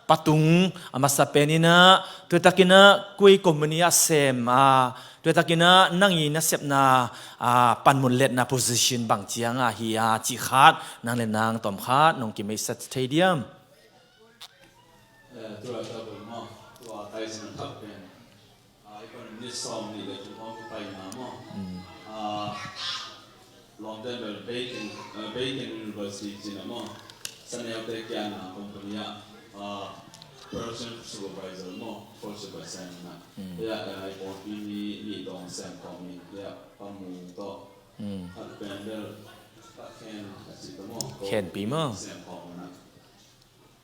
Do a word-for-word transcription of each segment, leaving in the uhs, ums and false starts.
patung a masa pen in ah, tua takin ah koi company ah sem a, tua takin ah nang i nasepna, a, panmun letna position bang ciang a hi a cih khat, nang le nang tawm khat nong kimeisa thei diam? Eh, tua ta bel maw, tua Tyson a thak pen. Ah, i pan ni sawm ni le kum hong kipai na maw. Mm. Ah, Lawmte bel Bacon, ah, Bacon University cih na maw. Saneute kiang na company ah, ah, production supervisor maw, production supervisor na. Mm. Ya, eh, i pawlpi ni, ni dong sem kong ni, ya, pamu to. Mm. Khat pen bel, khat khen, khat si to maw. Khenpi maw. Sem kong na.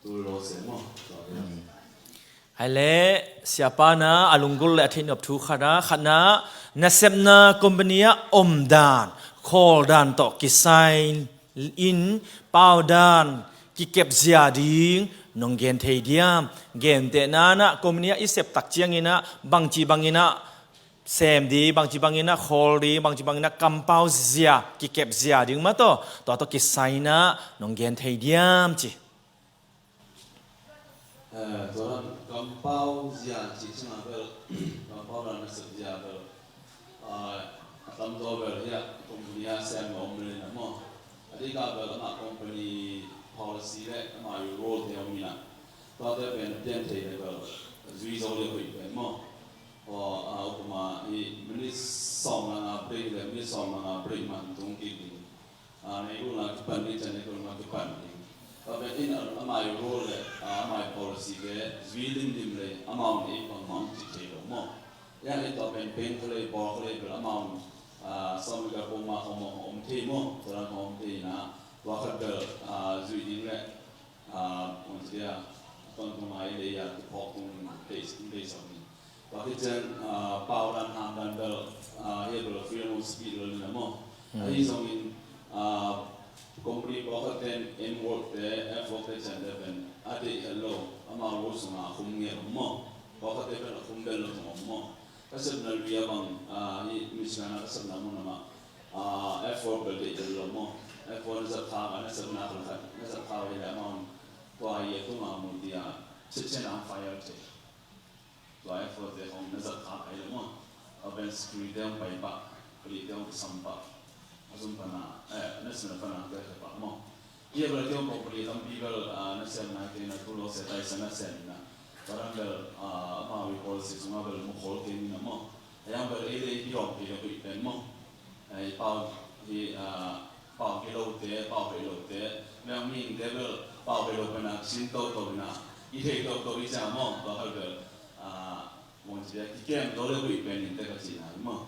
Tul lo sem maw. Tua ya. Mm. Hai le, siapa na a lunggulh le a theihnop thu khat ah, khat na, nasepna company ah omdan, khawldan tawh kisai in paudan kikep zia ding nong gen thei diam? Gentehna in ah company ah i sep tak ciangin ah bangci bangin ah sem ding, bangci bangin ah khawl ding, bangci bangin ah kampau zia, kikep zia ding mah tawh, tua tawh kisai in ah nong gen thei diam ci. Eh, tua dan kampau zia cih ciang a bel, kampau dan nasep zia bel, ah, a tamzaw bel hiah company ah sem a om le na maw. A dik a bel amah company policy le amah i rule te om ina. Tuate pen a pian thei le bel, a zui zo le hoih pen maw. Aw, ah, upama i minute sawm na nga break le minute sawm na nga break man tung kik ding. Ah, nei rule a kipan ding, cian nei rule a kipan ding. Tua pen in, ah, amah i rule le, ah, amah i policy le, zui limlim le, amau nei bangmah hong cih thei lo maw. Yan ei tua pen peng kha le, bawl kha le, bel amau, ah, sawm le kua peuhmah hong om, hong om thei maw, tua dan hong om thei na, tua khat bel, ah, zui ding le, ah, hong ci dia, tong tung ai le ya, kiphawk tung, hong thei, hong thei sawm ding. Tua khit ciang, ah, paudan hamdan bel, ah, hih bel freedom of speech lo ni na maw. Hmm. Ahi zongin, ah, company pawlkhat ten N word te, F word te ciangte pen a deih het lo, amau lo sungah a khum ngel om maw. Pawlkhat te pen a khum bel lo zong om maw. Ka sepna lui a bang, ah, hih Michigan a ka sepna mun amah, ah, F word bel deih het lo maw. F word na zat kha, na sepna khat khat, na zat kha hi le amau tua hi a tungah mu dia, chet chet a fire te. Tua F word te hong na zat kha ai le maw. A pen security te hong pai pah, police te hong kisam pah. A zum pana, eh, na sem pana te he pah maw. Ia bel te hong company tampi bel, ah, na sem na te na tu lo se tai sa na sem na. Tua dan bel, ah, amau i policy sungah bel mu khol kei ni na maw. A yang bel ei le i hong pi le hui pen maw. Ei, pau hi, ah, pau hi lote, pau hi lote, meng mihingte bel pau hi lo pen a sin toto hi na, i thei toto i ciang maw, tua khat bel, ah, mong ci bia kikem to le hui pen in te ka ci na hi maw.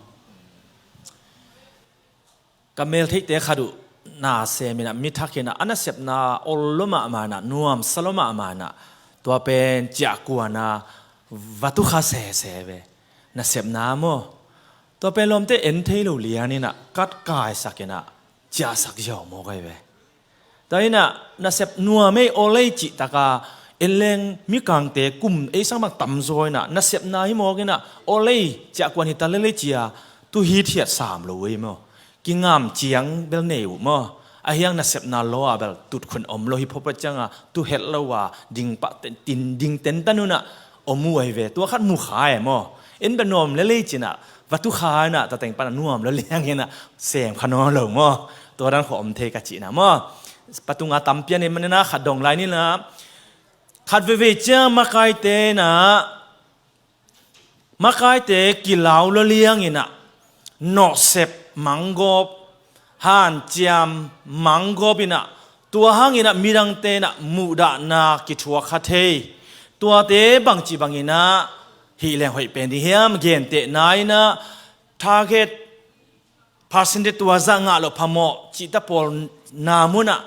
Ka meltheihte khat uh na sem in a, mi thak in a, a nasepna ol lo mahmah in a, nuamsa lo mahmah in a, tua pen ciah kuan a va tukha sese ve. Nasepna maw. Tua pen lawmte en thei lo lian in a, kat kaisak in a, ciahsak ziau mawk ai ve. Tua in a, nasep nuam ei, ol ei cih tak a, en leng mikangte kum ei sang bang tamzaw in a, nasepna hi mawk in a, ol ei, ciah kuan hi ta lel ei ci a, tu hithiat sam lo ei maw. Kingam ciang bel nei uh maw. A hiang nasepna law a bel tutkhun om lo hi phawphat ciang a, tu het lo a, ding pah ten, tin, ding tentan un a, om uh ahi ve, tua khat mu kha e maw. En bel nuam lel ei ci in a, va tukha in a, tua teng pan a nuam lo liang in a, sem kha nawn lo maw. Tua dan khawh om thei ka cih na maw. Patung a tampi a nei man in a, khat dong lai ni na. Khat veivei ciang makaite in a, makaite kilau lo liang in a, nawhsep manggawp, hanciam manggawp in a, tua hang in a midangte in a muhdahna kithuak kha thei. Tuate bangci bang in a hih leng hoih pen ding hiam, gentehna in a target percentage tua zah ngah loh phamawh cihta pawl na mun ah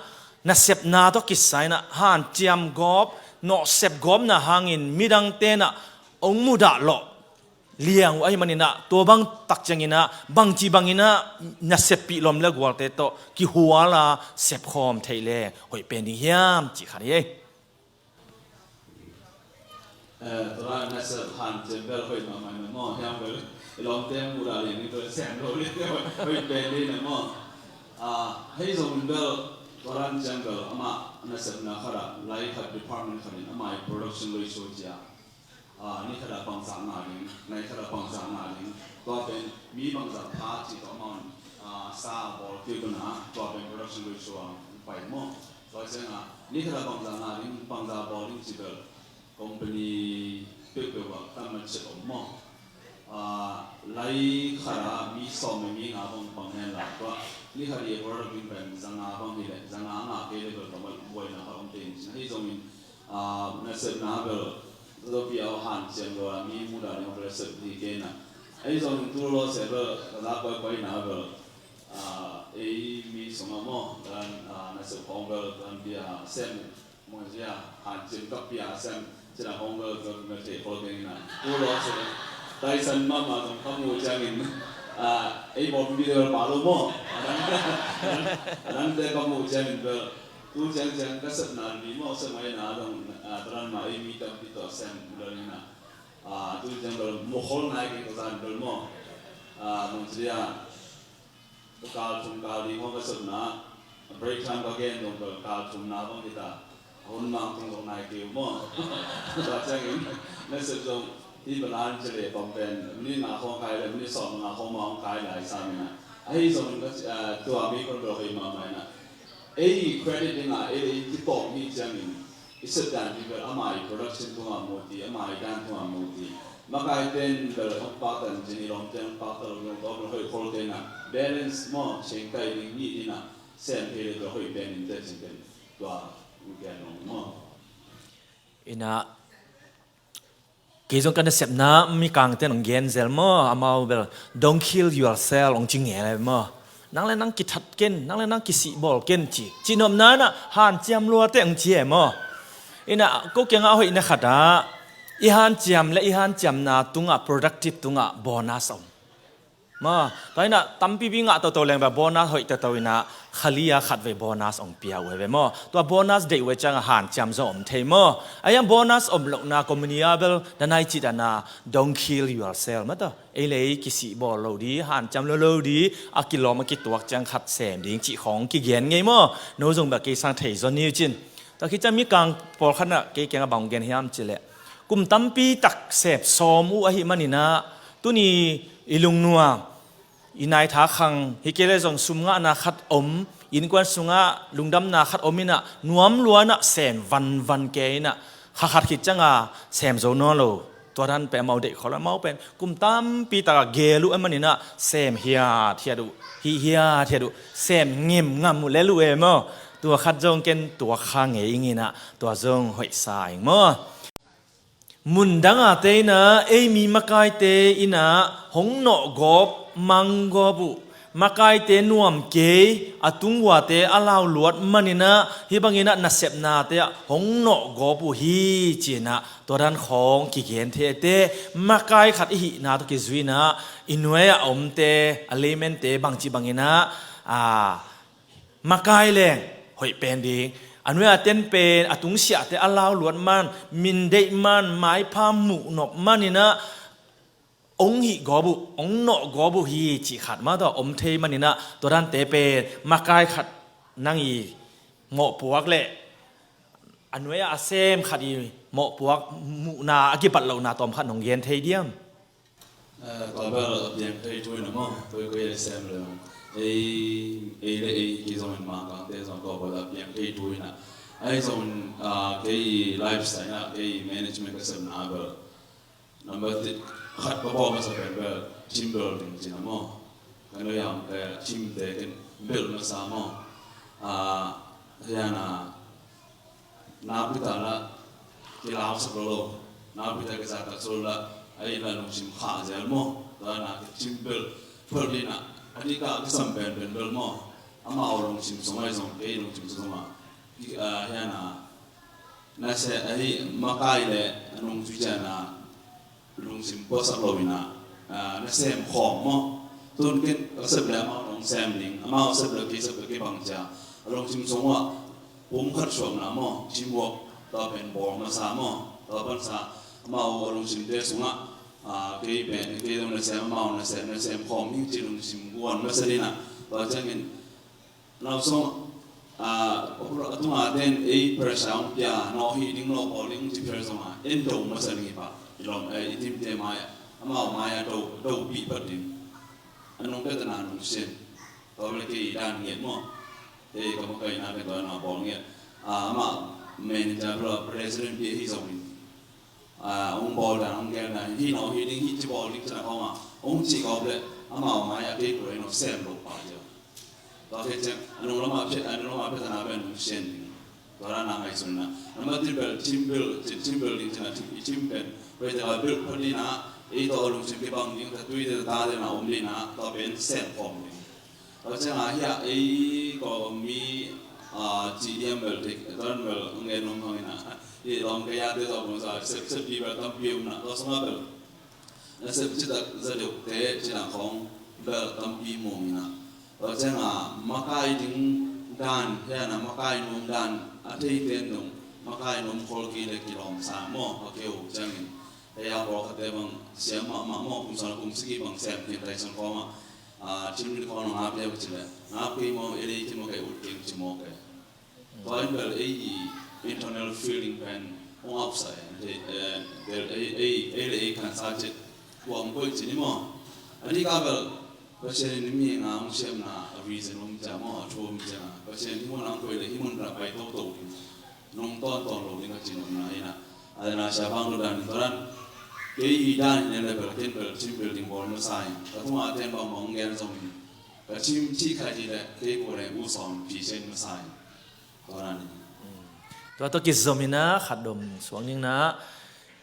nasepna tawh kisai in a hanciam gawp, nawhsep gawpna hangin midangte in a hong mudah lawh liang uh ahih manin a, tua bang tak ciangin a bangci bangin a naseppih lawm le gualte tawh kihual a sepkhawm theih leng hoih pen ding hiam cih khat hi ei. Eh, tua nasep hanciam bel hoih mahmah in a maw, hiam bel i lawmte mudah liang in tua sem lo liang in hoih pen ding in a maw. Ah, hei zong bel tua hanciam bel amah Nasepna khat ah, lai khat department khat in amah i production ratio ci a, ah, ni khat ah bangzah ngah ding, nai khat ah bangzah ngah ding, tua pen mi bangzah pha cih tawh amau in, ah, sa bawl kei uh na, tua pen production ratio ah pai maw. Tua ciangin ni khat ah bangzah ngah ding, bangzah bawl ding cih bel company peuhpeuh ah kan mah ciat om maw. Ah, lai khat ah mi sawm le mi nga bang pang hen la, tua ni khat i product ding pen za nga bang hi leh, za nga ngah kei leh bel tua bel buaina khat om te in cin. Ahi zongin, ah, nasepna bel, tua pi au hanciam lo a mi mudah ding bel sep hi kei na. Ahi zongin tu lo se bel, ka za koikoi na bel, ah, ei mi sung ah maw, dan, ah, nasep khawng bel, dan bia sem, mawzia, hanciam ka pia sem, cina hong bel ka, ka thei khol keng na. Tu lo se, Tyson mama zong ka mu ciangin, ah, ei bawlpi video pa lo maw. Adang, adang, adang te ka mu ciangin bel, tu ciang ciang ka sepna mi maw, sem ai na zong, ah, taran ma ei mi tampi tawh sem bel ni na. Ah, tu ciang bel mu khol nai kei ka zan bel maw. Ah, mawzia, ka kal thum kal li hong ka sepna, break time ka gen zong ka kal thumna bang hi ta. A hun mang tung zong nai kei uh maw. Tua ciangin, nasep zong, hi balan ci le pam pen, minute nga khong kai le, minute sawm nga khong ma hong kai lai sa mi na. Ahi zongin ka, ah, tua mi kon bel hoih mahmah na. Ei credit ding a, ei, ei kitawm hi ciangin, i sep dan hi bel ama i production tungah mu ti, ama i dan tungah mu ti. Makai ten bel hong paktan cin, i lawm ten hong paktan lo, lawm tawm lo hoih khol kei na. Balance maw, ceng kai ding ni ding na, sem kei le bel hoih pen in te cin pen. Tua, u kian long maw. Ina, kei zong ka nasepna mikang ten hong gen zel maw, amau bel, "Don't kill yourself," hong ci ngel maw. Nang le nang kithat ken, nang le nang kisihbawl ken ci. Cihnopna na, hanciam luate hong ci e maw. Ina, ko kiangah a hoihna khat ah, i hanciam le i hanciamna tungah, productive tungah, bonus om. Maw, tua ina, tampipi ngah toto leng bel bonus hoih toto ina, khalia khat vei bonus hong pia uh e ve maw. Tua bonus deih uh e ciangah hanciam zong om thei maw. Ahi hang bonus om lohna company ah bel, na nai cih dan a, "Don't kill yourself," maw tua. Ei le ei kisihbawl lo di, hanciam lo lo di, a kilawm a kituak ciang khat sem ding cih khong kigen ngei maw. No zong bel kei sang thei zaw ni uh cin. Tua khit ciang mikang pawlkhat na kei kiangah bang gen hiam cih leh, kum tampi tak sem sawm uh ahih manin ah, tuni i lungnuam, i naitha khang, hi kei le zong sum ngahna khat om, innkuan sungah lungdamna khat om ina, nuam lua ina sem vanvan kei ina, kha khat khit cianga sem zo nawn lo. Tua dan pen amau deih khol, amau pen kum tampi takah gel uh ahih manin ah sem hiathiat uh, hih hiathiat uh, sem ngemngam uh lel uh e maw. Tua khat zong ken tuak kha ngei ing ina, tua zong hoihsa ing maw. Mundanga te ina, ei mi makaite ina hong nawhgawp, manggawp uh, makaite nuam kei, a tungvuate a lauluat man ina, hih bang ina nasepnate ah hong nawhgawp uh hi ci ina, tua dan khawng kigen thei te, makai khat i hihna tawh kizui ina, i nuai a omte, a layman te bangci bang ina, a, makai leng hoih pen ding. A nuai a ten pen, a tungsiahte a lauluat man, min deih man, maipha muhnop man ina, hong hih gawp uh, hong nawh gawp uh hi cih khat mah tawh om thei man ina, tua dante pen, makai khat nang i mawhpuak le, a nuai a sem khat i mawhpuak muhna a kibat lohna tawm khat nong gen thei diam? Eh, tua bel a piang thei thu ina maw, koikoi a sem le. Ei, ei le ei kizong in mangkangte zong tua bel a piang thei thu ina. Ahi zong, ah, kei lifestyle ina, kei management ka sepna bel. Number three, khat ka bawl masa pen bel, team building cih na maw. Ka nuai a om ka team te ken build masa maw. Ah, hiana, Naupita la kilausak lo lo. Naupita kizatak so la, a inn la lungsim khah zel maw. Tua na kichim bel, phot dina, a dika kisam penpen bel maw. Amau lungsim sung ai zong, kei lungsim sung a. Ki, ah, hiana, na se, ahi, makai le, a nungzui ciana, lungsim puaksak lo ina, ah, na sem khawm maw. Tun ken ka sep le amau nong sem ding, amau sep le kei sep le kei bang cia. A lungsim sung ah pum khat suakna maw, teamwork, tua pen bawl masa maw, tua pansa amau a lungsimte sungah, ah, kei pen, kei zong na sem, amau na sem, na sem khawm hi ci lungsim guan masa dina. Tua ciangin, Lau sung, A, a tunga ten ei pressure hong pia, nawh hi ding, nawh bawl ding ci phial zong a, en do masa ding hi pah. I lawm, eh, i team te mai, amau mai a do, do pih pah ding. A nung pia tana nung sian. Tua bel kei dan ngiat maw. Ei ka makaihna ka tua na bawl ngiat. A, amah manager bel president pia hi zongin, a, hong bawl dan, hong gel dan, hi nawh hi ding, hi ci bawl ding ci na khawng a, hong ci kawp leh amau mai a kei kua hi nawh sem lo pah cia. Tua khit ciang a nung lamah pia, a nung lamah pia tana pen hong sian ding. Tua dan a ngaihsun na. Number three bel team build, team building ci na, team, team pen. Tua i te ka build phat ding na, ei tawh a lungsim kibang ding, ta tui te ta te na om ding na, tua pen sem khawm ding. Tua ciang a hiah ei ko mi, a, ci diam bel thei, tua dan bel hong gen nuam hang ina. Hi lawm kei a te tawh kong sa, sep, sep pi bel tampi om na, tua sung a bel. Na sep citak za deuh te ci na khawng bel tampi mung ina. Tua ciang a makai ding dan, hiah na makai nuam dan, a thei ten dong, makai nuam khol kei le kilawm sa maw, a keu ciangin. Hei a pawlkhatte bang siam mahmah maw, kum sawm kum sagih bang sem khin tai sung khawng ah, a, thim ri khawng ngap leu ci leh, ngap kei maw, ei lei khin maw kei ut keng ci maw kei. Tua in bel ei i internal feeling pen hong upside, eh, bel ei, ei, ei le ei khansa cit, kuam koih ci ni maw. A dih ka bel, Pasian in mi nga hong siamna, a vision om cia maw, a thu om cia. Pasian hi mun ang koih le hi mun ra pai toto ding. Nong tawntawn lo ding ka ci nopna hi na. A dana sia bang lo dan in tua dan. Kei hi dan in level ken bel team building bawl masa in. Ka tunga ten bang bang gen zong in. Ka team ci khai ti le kei ko le u sawm pi sen masa in. Tua dan in. Tua tawh kizom in a khat dom suang ning na.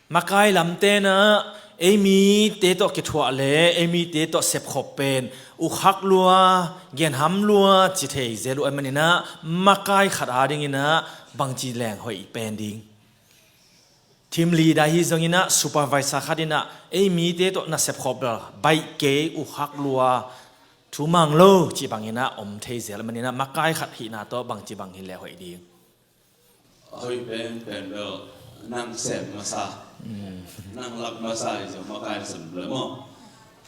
Makai lamte na, ei mite tawh kithuah le ei mite tawh sepkhop pen ukhak lua, genham lua ci thei zel uh a manin a, makai khat a dingin a bangci leng hoih pen ding. Team leader hi zongin a, supervisor khat in a, ei mite tawh na sepkhop baih kei, ukhak lua, thu mang lo ci bangin a om thei zel a manin a, makai khat hihna tawh bangci bang hi le hoih ding. A hoih pen pen bel nang sem masa. Nang lak masa i zia makai sem le maw.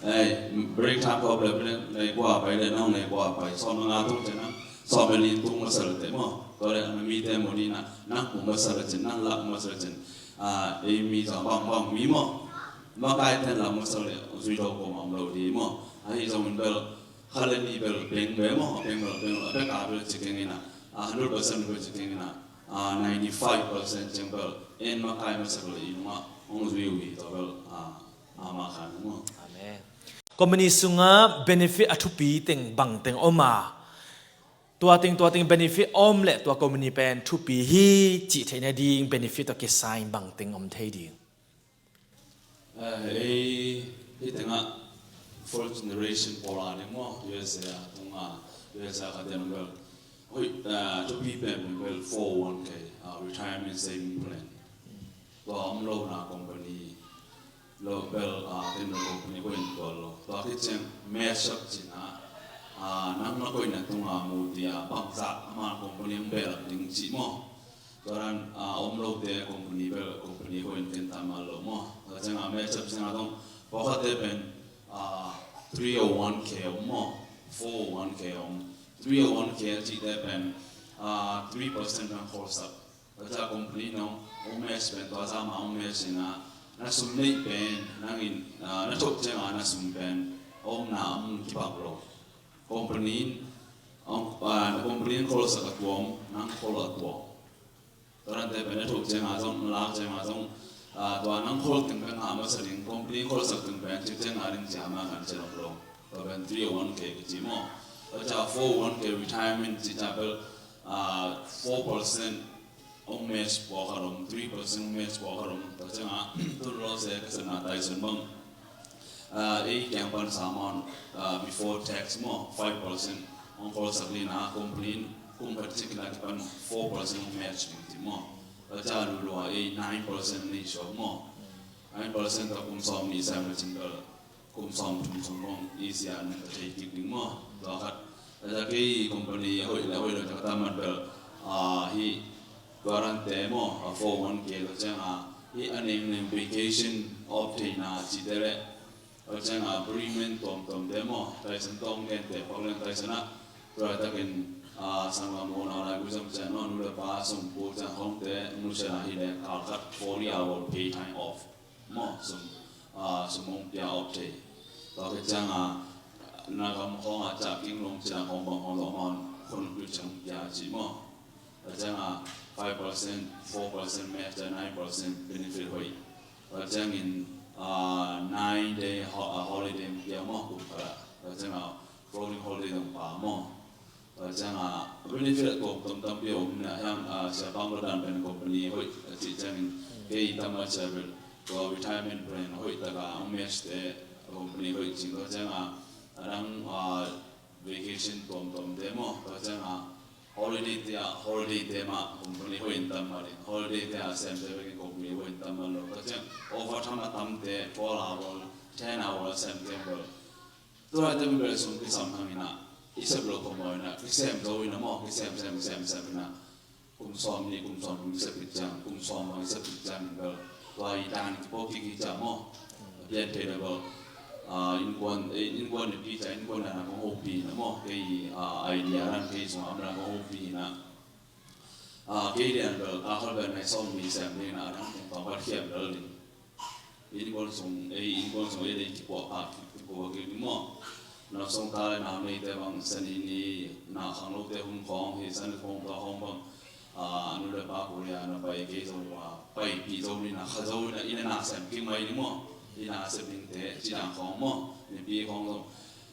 Ei, break time ko bel bel nei kua pai le nang nei kua pai. Sawm le nga tung ciang nang sawm le li tung masa le te maw. Tua le a mite maw ni na nang pu masa le cin, nang lak masa le cin. A, ei mi zang bang bang mi maw. Makai ten lak masa le zui lo ko mam lo di maw. A hi zong in bel khat le nih bel peng ve maw, peng bel, peng bel, a pek a bel ci keng ina, a hundred percent bel ci keng ina, a ninety-five percent ciang bel en makai masak le i nungah hong zui uh hi tua bel, a, a ma khan maw. Amen. Company sungah benefit a thupi teng bang teng om a, tua teng, tua teng benefit om le tua company pen thupi hi cih theih nading benefit tawh kisai bang teng om thei ding. Eh, ei, hih tengah fourth generation pawl a ding maw, U S A a tung a, U S A kha ding bel. Hoi, eh, thupi pen bel four oh one K, ah, retirement saving plan. Tua om lo na company lo bel, ah, tin lo company ko in tua lo. Tua khit ciang match up cin a, ah, nang na koihna tung a mu dia bangzah ama company ang bel ding ci maw. Tua dan, ah, om lote company bel, company hoih in ken tam a lo maw. Tua ciang a match up ciang a dong, pawlkhatte pen, ah, three oh one K om maw, four oh one K om. Three oh one K a cihte pen, ah, three percent pen kholsak. Tua ciang company nong hong match pen, tua ciang ma hong match in a, na sum neih pen, nang in, ah, na thok ciang a na sum pen, a omna a mun kibang lo. Company in, ah, company in kholsak a tuam, nang khol a tuam. Tua dante pen a thuk ciang a zong, na lak ciang a zong, ah, tua nang khol teng pen ngah masa ding, company kholsak teng pen cik ciang a ding ciang a kan ci lok lo. Tua pen three oh one K kici maw. Tua ciang four oh one K retirement ci ciang bel, ah, four percent hong match pawlkhat om, three percent hong match pawlkhat om. Tua ciang a, tun lo se ka sen na tai sun bang. Ah, ei kiang pan sa maw, ah, before tax maw, five percent hong kholsak ding a, company in kum khat cik in a kipan four percent hong match ding ci maw. Tua ciang a lulua ei nine percent nei suak maw. Nine percent tua kum sawm nih sem le cin bel, kum sawm thum sung bang i sia ning ka thei kik ding maw. Tua khat, tua ciang kei company a hoih le hoih lo ciang ka tam mat bel, ah, hih guarantee maw, a four oh one K tua ciang a, hih a neng neng vacation off theihna cihte le, tua ciang a agreement tuamtuamte maw, taisan tawng gente, Portland taisan ah, tua takin, Ah, sanggam, unau, laigui zong ciang, nu le pa sum puk ciang khawngte, nu ciang hi le kal khat forty hour pay time off maw, sum, ah, sum hong pia off thei. Tua khit ciang a, na gam khawng a ciah king lung ciang khawng bang khawng zong amau hun pia ciang hong pia ci maw. Tua ciang a, five percent, four percent match, nine percent benefit hoih. Tua ciangin, ah, nine day ho-, ah, holiday hong pia maw, kum khat ah. Tua ciang a, rolling holiday zong pia maw. Tua ciang a, benefit a tuamtuam tampi om na hiang, ah, sia pang lo dan pen company hoih a cih ciangin, kei tam a sia pen tua retirement plan hoih tak a hong match te, company hoih cing. Tua ciang a, a dang, ah, vacation tuamtuam te maw. Tua ciang a, holiday te a, holiday te mah company hoih in tam mah ding. Holiday te a sem te bek in company hoih in tam mah lo. Tua ciang overtime a tam te, twelve hour, ten hour sem te bel. Tua te bel sum kisam hang in a, i sep lo phamawh in a, kisem zo in a maw, kisem, sem, sem, sem in a. Kum sawm nih, kum sawm nih i sep khit ciang, kum sawm bang i sep khit ciang in bel. Tua i dan kipawlkik hi ciang maw. A pian thei le bel. Ah, innkuan, eh, innkuan nipi ciang, innkuan dan a kong hopih in a maw. Kei, ah, idea dan kei sung a om dan kong hopih in a. Ah, kei lian bel, ah, kal bel nai sawm nih sem ding in a, dang kong pang khiam bel ding. Innkuan sung, ei, innkuan sung ei lei kipuah pah, kipuah kik ding maw. Na sung ta le nau neite bang Sani ni, na khanglote hun khawng hi, Sani khawng tua khawng bang, ah, nu le pa Korea na pai kei zo, ah, paipih zo ni na kha zo na, i na na sem kik mai ni maw. I na sem dingte, ci dang khawng maw, nipi khawng zo.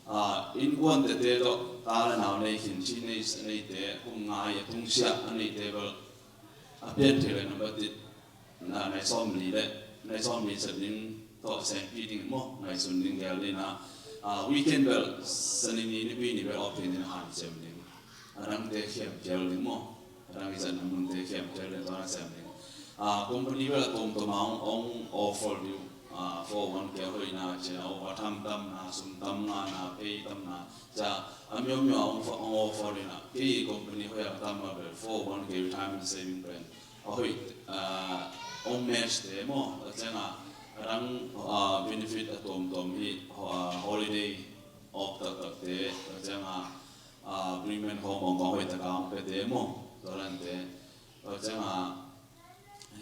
Ah, innkuan tete tawh ta le nau nei khin, teenage neite, kum nga a tung siah a neite bel, a pian thei le number ti na, nai sawm nih le, nai sawm nih sem ding tawh sempi ding maw, ngaihsun ding gel ding na. Ah, weekend bel, Sani ni, nipi ni bel off ding na hanciam ding. A dangte khiam tel ding maw. A dang i zatna munte khiam tel ding tua na sem ding. Ah, company bel a tuamtuam a hong, hong offer ding. Ah, four oh one K hoihna ciang, overtime tamna, sum tam ngahna, pay tamna. Ciang, a miau miau a hong, hong offer ding a. Kei company hoih a tam a bel, four oh one K retirement saving plan. A hoih, ah, hong match te maw, a ciang a, a dang, ah, benefit a tuamtuam hi, ah, holiday off taktak te, a ciang a, ah, premium khawng bang khawng hoih tak a hong pia te maw, tua dan te. A ciang a,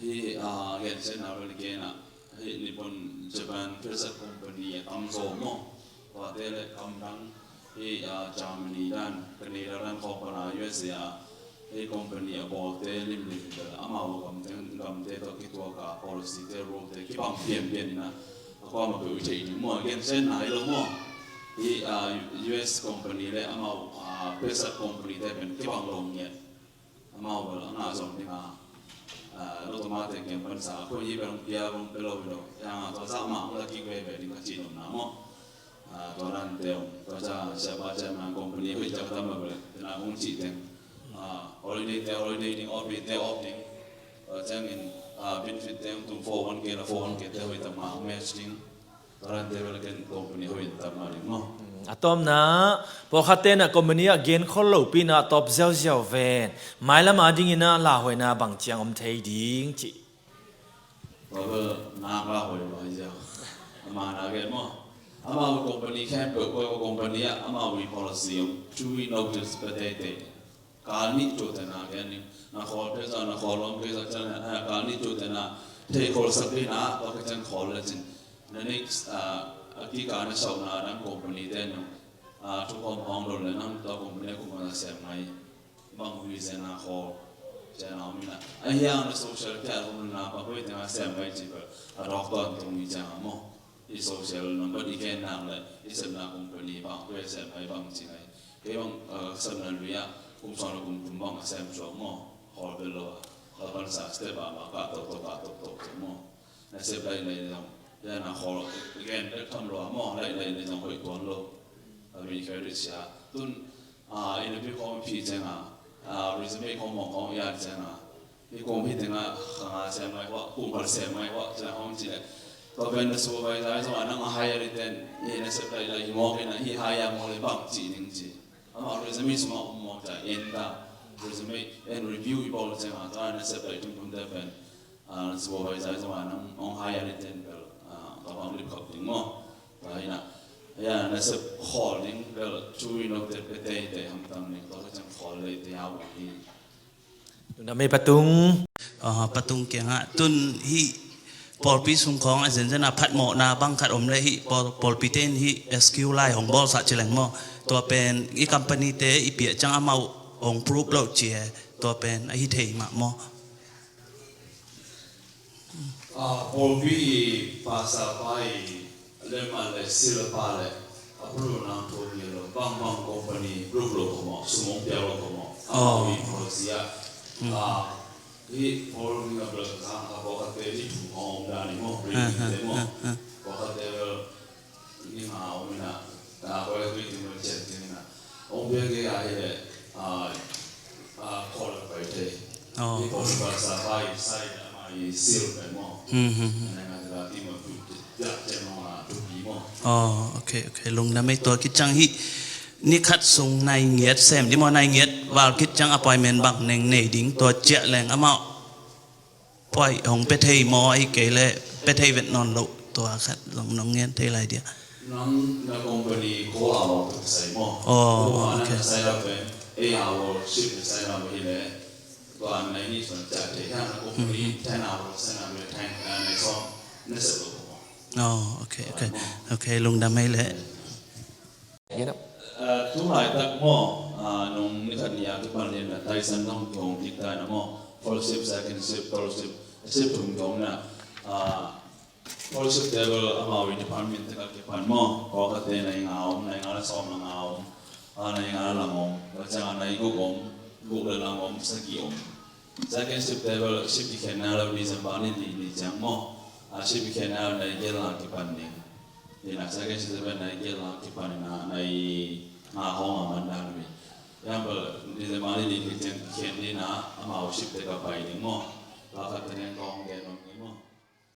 hi, ah, gensiatna bel kei na, hi Nippon, Japan, Pressure Company a tam zaw maw, tuate le kam dang, hi, ah, Germany dan, Canada dan khawng pan a U S A a, hi company a bawlte limlim bel amau gamte, gamte tawh kituak a policy te, rule te kibang pianpian in a, a kuamah peuh i theih ding maw, gensiatna hi lo maw. Hi, ah, U S company le amau, ah, Pressure Company te pen kibang lo ngiat. Amau bel a ngah zong ding a, ah, lo tawh mate kiang pansa, khoi hi bel hong pia, hong pia lo hi lo. Hiang a tua zah mah hong la kik veve ding ka cih nopna maw. Ah, tua dan te om, tua ciang siapa ciang na company hoih ciang tam lo bel, te na kong cih teng. Ah, holiday te holiday ding, off day te off ding. Tua ciangin, ah, benefit te hong tung four oh one K na four oh one K te hoih tam mah hong match ding. Tua dan te bel ken company hoih in tam mah ding maw. Hmm, a tawpna, pawlkhatte na company ah genkhol lopi na a tawp ziauziau ven. Mailam a dingin a lauhuaina bang ciang om thei ding cih. Tua bel nak lauhuai lo hi ziau. Ama na gen maw. Amau company khempeuh, koi koi company ah amau i policy om two week notice pia teitei. Kal nih tuate na gen ning. Na khawl pia zah, na khawl lawm pia zah ciang, ah, kal nih tuate na thei khawl sak ding na, tua khit ciang khawl le cin. Na next, ah, a kikal na sauhna dang company te nung. Ah, thukhawm hong dot le nang tua company a kum a sem ngai. Bang hui zen a khawl, zen a om ina. A hiang na social care hun na bang hui teng a sem ngai ci bel, a doctor an tung hi ciang a maw. I social number i gen nak le, i sepna company bang hui sem ngai bang ci ngai. Kei bang, ah, sepna lui a, kum sawm le kum thum bang a sem suak maw. Khawl bel lo a, khawl pansa step a ma kah tok tok, kah tok tok maw. Na sep lailai zong, ya na khawl, again, bek tham lo a maw, lailai zong hoih tuan lo. A mi khawl sia. Tun, ah, interview khawng phi ciang a, ah, resume khawng mawng khawng ya ciang a. Hi kong hi teng a, khang a sem ngai hua, kong khal sem ngai hua, ciang hong ci le. Tua pen na supervisor zong a nang a hire ten, hi na sep lailai hi mawk in a, hi hire mawk le bang ci ning ci. Ama resume sung a om mawk ta, en ta. Resume, en review i bawl ciang a, ta na sep lai tung tung te pen. Ah, supervisor zong a nang hong hire ni ten bel, ah, ka bang lip khap ding maw. Tua hi na. Ya, nasep khawl ding bel thu i note pe teitei hamtang ding, tua ka ciang khawl lei te au hi. Tuna mei patung. Ah, patung kiangah tun hih pawlpi sung khawng a zenzen a phatmawhna bang khat om le hih pawl, pawlpi ten hih S Q lai hong bawlsak ci leng maw? Tua pen i company te i piah ciang amau hong proof lo ci he. Tua pen a hi thei mah maw? Ah, pawlpi i pastor pa i lemah le silpa le a puluna thum hi lo, bangbang company group lo ko maw, sum hong piak lo ko maw. Oh. Amau i policy ah. Hmm. Ah, hi pawlpi a bel kang a pawlkhatte ni thum hong om dan ni maw, ah, ah, te maw. Ah, ah. Pawlkhatte bel ni nga om ina, ta ko le tui ting bel cian ting ina. Hong piak kei a hi le, ah, ah, khawl pai thei. Oh. Ni ko sa sa pai sai na mai sil pen maw. Hmm, hmm, hmm. Na nga ta ti maw tu, ya, ya, maw, ah, tu pi maw. Oh, okay, okay. Lungdam ei. Tua khit ciang hih ni khat sung nai ngiat sem ding maw, nai ngiat val khit ciang appointment bang neng nei ding, tua ciah leng amau poi hong pia thei maw, ahih kei leh pia thei vet nawn lo, tua khat zong nong ngen thei lai dia. Nang na company ko a maw pia thei maw? Oh, okay. Ko a na sign up pen, ei a worship na sign up hi leh, ko a nai ni suan ciah thei, na company ten hours sign up leh ten, na nai sawm na sep lo ko maw? Oh, okay, okay. Okay, lungdam ei leh. Get up. Ah, tu laitak maw, ah, nung ni khat ni a kipan lian na taisan nong kihong kik ta na maw. First shift, second shift, third shift, shift thum kihong na. Ah, first shift te bel amau i department te ka kipan maw. Ko ka te nai nga om, nai nga le sawm la nga om. Ah, nai nga le lang om. Ka ciang a nai guk om, guk le lang om, sagih om. Second shift te bel shift kikhenna lo December ni nih ni ciang maw. A shift kikhenna lo nai giat la kipan ding. Ina second shift te bel nai giat la kipan ina nai nga hong a man dan mi. Yang bel December ni nih ni ciang kikhen ni na amau shift te ka pai ding maw. Ka khat te neng kong gen om ni maw.